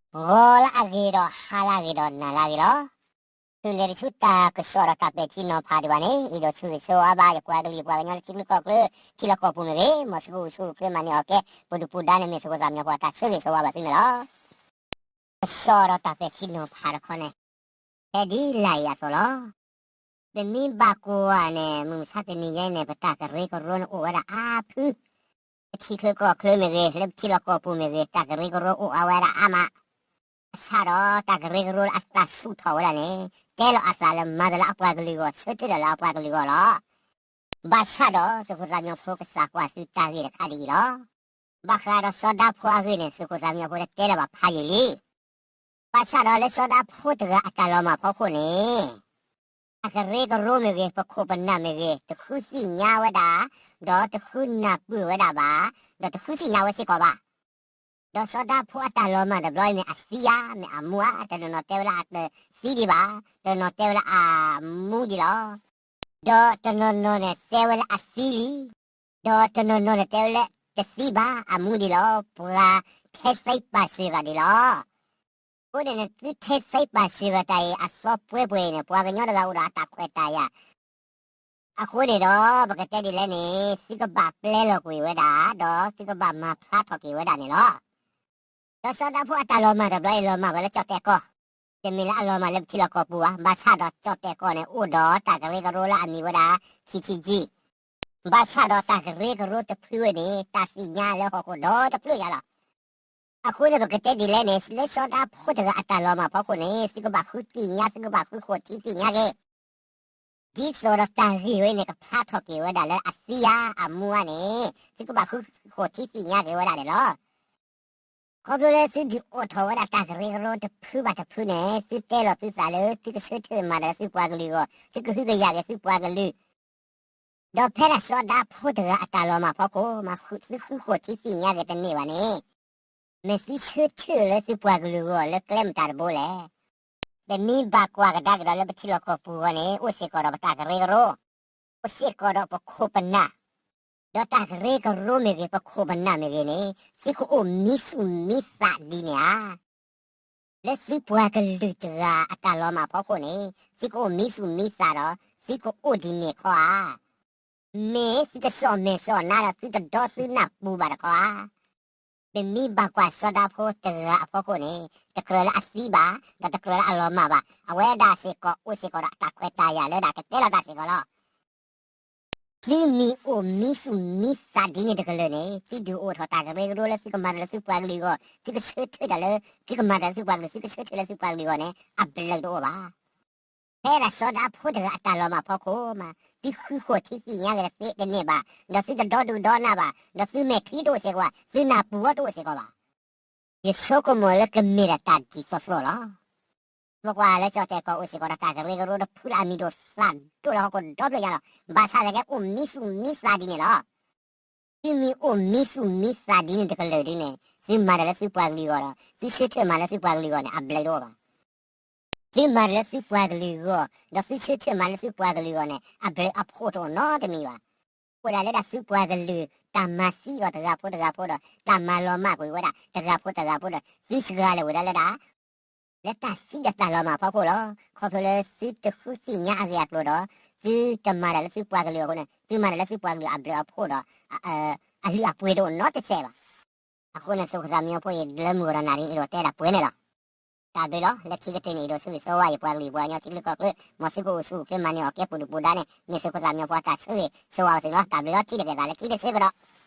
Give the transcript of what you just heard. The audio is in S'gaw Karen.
ဂီၤလၢအဂ့ၤဒီးဟါလၢအဂ့ၤဒီးနၤလၢအဂ့ၤလီၤ. တုၤလဲၤတဆူတၢ်ကစီၣ်ဒီးတၢ်ပဲာ်ထံနီၤဖးဒံးဘၣ်န့ၣ် အဲၣ်ဒိးဆၢဂ့ၤဆၢဝါဘၣ် ယပှၤကလုာ်ယပှၤကညီလၢထံချၢကီၢ်ချၢ ထံလီၢ်ကီၢ်ပူၤမ့ၢ်ဂ့ၤ, မ်သုကအိၣ်ဆူၣ်အိၣ်ချ့မၤန့ၢ်အီၣ်ကဲ ပူၤဒုၣ်ပူၤဒါန့ၣ် မ့ၢ်သုးခိၣ်သးမံညီဖိအတၢ်ဆၢဂ့ၤဆၢဝါဘၣ်သုန့ၣ်လီၤ. ကစီၣ်ဒီးတၢ်ပဲာ်ထံနီၤဖးတခီန့ၣ် ဖဲဒ်လာ်အံၤအသိးလီၤ. ပမ့ၢ်ဘၣ်ကွၢ်န့ၣ် မုၢ်မဆါတနံၤညါအံၤန့ၣ် ပတၢ်ကရၢကရိန့ၣ်အိၣ်ဝဲဒၣ်အါဖု ပထံချၢကီၢ်ချၢမ့ၢ်ဂ့ၤ, လၢပထံလီၢ်ကီၢ်ပူၤမ့ၢ်ဂ့ၤ, တၢ်ကရၢကရိအိၣ်အါဝဲဒၣ်အါမး. ဘၣ်ဆၣ်ဒီးတၢ်ကရၢကရိလၢအသးဆူၣ်ထီၣ်ဝဲဒၣ်န့ၣ် တဲလီၤအသးလၢမၤတၢ်လၢအပှၤကလုာ်အဂီၢ်, ဆၢထၢၣ်တၢ်လၢအပှၤကလုာ်အဂီၢ်လီၤ. ဘၣ်ဆၣ်ဒီးသုးခိၣ်သးမံညီဖိကစၢ်ကွၢ်သုတၢ်ဂ့ၢ်တခါဒ်အံၤလီၤ. ဘၣ်ဃးဒီးစီၤဒၤဖိအဂ့ၢ်န့ၣ် သုးခိၣ်သးမံညီဖိတဲလီၤဘၣ်ဖးယံာ်လံ. ဘၣ်ဆၣ်ဒီးလၢစီၤဒၤဖိတဂၤအတၢ်လီၤမၢ်ဖီခိၣ်န့ၣ် တၢ်ကရၢကရိမ့ၢ်ဂ့ၤ, ပခိၣ်ပနၢ်မ့ၢ်ဂ့ၤ, တဃုသ့ၣ်ညါဝဲဒၣ်, ဒီးတဃုနၢ်ပၢၢ်ဝဲဒၣ်ဘၣ်, ဒီးတဃုသ့ၣ်ညါဝဲစ့ၢ်ကီးဘၣ်. ဒီးစီၤဒၤဖိအတၢ်လီၤမၢ်တဘျီအံၤမ့ၢ်အသံဧါ, မ့ၢ်အမူဧါ, တနီၤနီၤတဲဝဲလၢအတသံဒံးဘၣ်, တနီၤတဲဝဲလၢအမူဒံးလီၤ. ဒီးတနီၤနီၤန့ၣ်တဲဝဲလၢအသံလံ, ဒီးတနီၤနီၤန့ၣ်တဲဝဲလၢတသံဘၣ်, အမူဒံးလီၤ. ပှၤထဲသိပာ်စၢၤဂၤဒံးလီၤ. အဃိန့ၣ်န့ၣ် သုထဲသိပာ်စၢၤဂၤတၢ်အံၤ အသီပှဲၤပှဲၤအံၤန့ၣ် ပှၤကညီတဂၤအိၣ်ဒီးအတၢ်ခွဲးတၢ်ယာ် အဃိန့ၣ်ဒီး ပကတဲဒ်လဲၣ်န့ၣ် သုကဘၣ်ပျဲလီၤကွံာ်ဝဲဒၣ် ဒီးသုကဘၣ်မၤဖျါထီၣ်က့ၤဝဲဒၣ်န့ၣ်လီၤ. ဒီးစီၤဒၤဖိအတၢ်လီၤမၢ်တဘျီအံၤ လီၤမၢ်ဝဲလၢကၠီၣ်တဲၣ်ကီၢ်, တမ့ၢ်လၢအလီၤမၢ်လၢပထံလီၢ်ကီၢ်ပူၤဘၣ်. ဘၣ်ဆၣ်ဒီးကၠီၣ်တဲၣ်ကီၢ်န့ၣ် အိၣ်ဒီးတၢ်ကရၢကရိလၢအမံၤဝဲဒၣ် ခံထံကံ ဘၣ်ဆၣ်ဒီးတၢ်ကရၢကရိတဖုဝဲန့ၣ် တၢ်သ့ၣ်ညါလၢဟီၣ်ခိၣ်ဒီတဖျၢၣ်ညါလီၤ. အဃိန့ၣ် ပကတဲဒ်လဲၣ်န့ၣ် လၢစီၤဒၤဖိတဂၤအတၢ်လီၤမၢ်ဖီခိၣ်န့ၣ် သုကဘၣ်ဃုသ့ၣ်ညါ သုကဘၣ်ဃုဃိထံသ့ၣ်ညါက့ၤ ဒ်သိးဒီးတၢ်ဂ့ၢ်ဝဲန့ၣ် ကဖျါထီၣ်က့ၤဝဲဒၣ်လၢအသံဧါ အမူဧါန့ၣ် သုကဘၣ်ဃုဃိထံသ့ၣ်ညါက့ၤဝဲဒၣ်န့ၣ်လီၤ. ခီဖျိလၢသုဒုးအိၣ်ထီၣ်ဝဲဒၣ်တၢ်ကရၢကရိတဖုဘၣ်တဖုန့ၣ် သုတဲလီၤသုသးလၢ သုကဆၢထၢၣ်မၤတၢ်လၢသုပှၤကလုာ်အဂီၢ်, သုကဟုကယာ်က့ၤသုပှၤကလုာ် ဒီးဖဲဒၣ်စီၤဒၤဖိတဂၤအတၢ်လီၤမၢ်ဖီခိၣ် မၤသုဃုဃိထံသ့ၣ်ညါက့ၤတန့ၢ်ဘၣ်န့ၣ်, မ့ၢ်သုဆၢထၢၣ်လၢသုပှၤကလုာ်အဂီၢ်လၢကျဲမတၤတဘိလဲၣ်. ပမ့ၢ်ဘၣ်ကွၢ်ကဒါက့ၤဒီးလၢပထံလီၢ်ကီၢ်ပူၤအဂီၢ်န့ၣ် အိၣ်စ့ၢ်ကီးဒီးပတၢ်ကရၢကရိ, အိၣ်စ့ၢ်ကီးဒီးပခိၣ်ပနၢ်, ဒီးတၢ်ကရၢကရိမ့ၢ်ဂ့ၤ ပခိၣ်ပနၢ်မ့ၢ်ဂ့ၤန့ၣ် သုကအိၣ်မံသူၣ်မံသးဒ်န့ၣ်ဧါ. လၢသုပှၤကလုာ်တဂၤအတၢ်လီၤမၢ်ဖီခိၣ်န့ၣ် သုကအိၣ်မံသူၣ်မံသးဒီး သုကအိၣ်ဒ်န့ၣ်ခီဧါ. မ့ၢ်သုတစီၣ်မဲာ်စီၣ်နါဒီး သုတဒီသုနၢ်ပူၤဘၣ်တခီဧါ. ပမ့ၢ်ဘၣ်ကွၢ်စီၤဒၤဖိတဂၤအဖီခိၣ်န့ၣ် တကြၢးလၢအသံဘၣ်, ဒီးတကြၢးလၢအလီၤမၢ်ဘၣ်, အဝဲဒၣ်စ့ၢ်ကီးအိၣ်စ့ၢ်ကီးဒီးအတၢ်ခွဲးတၢ်ယာ်လၢဒၣ်ကတဲလီၤတၢ်စ့ၢ်ကီးလီၤ. သုမ့ၢ်အိၣ်မံသူၣ်မံသးဒ်န့ၣ်တကလုာ်န့ၣ် သုဒုးအိၣ်ထီၣ်တၢ်ကရၢကရိလၢသုကမၤတၢ်လၢသုပှၤကလုာ်အဂီၢ်, သုကဆၢထၢၣ်တၢ်လၢ သုကမၤတၢ်လၢသုပှၤကလုာ်, သုကဆၢထၢၣ်လၢသုပှၤကလုာ်အဂီၢ်န့ၣ် အဘျုးတအိၣ်ဘၣ်. ဖဲဒၣ်စီၤဒၤဖိတဂၤအတၢ်လီၤမၢ်ဖီခိၣ်မး သုဃုဃိထံသ့ၣ်ညါက့ၤတသ့တန့ၢ်ဘၣ်, ဒီးသုတဒီဒုၣ်ဒီနၢ်ဘၣ်, ဒီးသုမဲာ်ချံတအိၣ်စ့ၢ်ကီးဘၣ်, သုနၢ်ပူၤဝဲတအိၣ်စ့ၢ်ကီးဘၣ်. ယဆိကမိၣ်လၢကမ့ၢ်ဒၣ်တၢ်ဒ်သိးသိးလီၤ. ပကွၢ်လၢကၠီၣ်တဲၣ်ကီၢ်အိၣ်စ့ၢ်ကီးဒီးတၢ်ကရၢကရိတဖုလၢအမံၤဒိၣ်သးဒိၣ်လၢဟီၣ်ခိၣ်ဒီဖျၢၣ်ညါလီၤ. ဘၣ်ဆၣ်သနာ်က့အိၣ်မံသူၣ်မံသးဒ်န့ၣ်လီၤ. သုမ့ၢ်အိၣ်မံသူၣ်မံသးဒ်န့ၣ်တကလုာ်ဒ်န့ၣ် သုမၤတၢ်လၢသုပှၤကလုာ်အဂီၢ်ဒီး သုဆၢထၢၣ်မၤလၢသုပှၤကလုာ်အဂီၢ်န့ၣ် အဘျုးတအိၣ်ဘၣ်. သုမၤတၢ်လၢသုပှၤကလုာ်အဂီၢ် ဒီးသုဆၢထၢၣ်မၤလၢသုပှၤကလုာ်အဂီၢ်န့ၣ် အဘျုးအဖှိၣ်တအိၣ်နီတမံၤဘၣ်. အိၣ်ဒၣ်လၢဒၣ်သုပှၤကလုာ် တၢ်မၤသံအီၤတဂၤဖိတဂၤဖိဒီး တၢ်မၤလီၤမၢ်ကွံာ်ဝဲဒၣ်တဂၤဖိတဂၤဖိဒီး သုစှၤလၢာ်ဝဲဒၣ်လၢဒၣ် လၢတၢ်သံဒီးတၢ်လီၤမၢ်အဖီခိၣ်လီၤ. ခီဖျိလၢသုတဃုသ့ၣ်ညါအဂ့ၢ်အကျိၤဒီး သုတမၤတၢ်လၢသုပှၤကလုာ်အဃိန့ၣ် သုမၤတၢ်လၢသုပှၤကလုာ်အဘျုးအဖှိၣ်ဒီး အလုၢ်အပှ့ၤတအိၣ်နီတစဲးဘၣ်. အဃိန့ၣ် သုးခိၣ်သးမံညီဖိအံၤ လၢမုၢ်ကီၢ်ဒီးနၣ်ရံၣ်အံၤဒီး တဲဒၣ်ပှဲၤန့ၣ်လီၤ. တၢ်ဘျုးလီၤ. လၢခံကတၢၢ်န့ၣ် အဲၣ်ဒိးဆၢဂ့ၤဆၢဝါ ယပှၤကလုာ်ယပှၤကညီထံချၢကီၢ်ချၢ မ်သုကအိၣ်ဆူၣ်အိၣ်ချ့မၤန့ၢ်အီၣ်ကဲပူၤဒုၣ်ပူၤဒါန့ၣ် မ့ၢ်သုးခိၣ်သးမံညီဖိအတၢ်ဆၢဂ့ၤဆၢဝါဘၣ်သုန့ၣ်လီၤ. တၢ်ဘျုးလီၤ. ထံၣ်တက့ၢ်သးလၢခံတဆၢကဒီး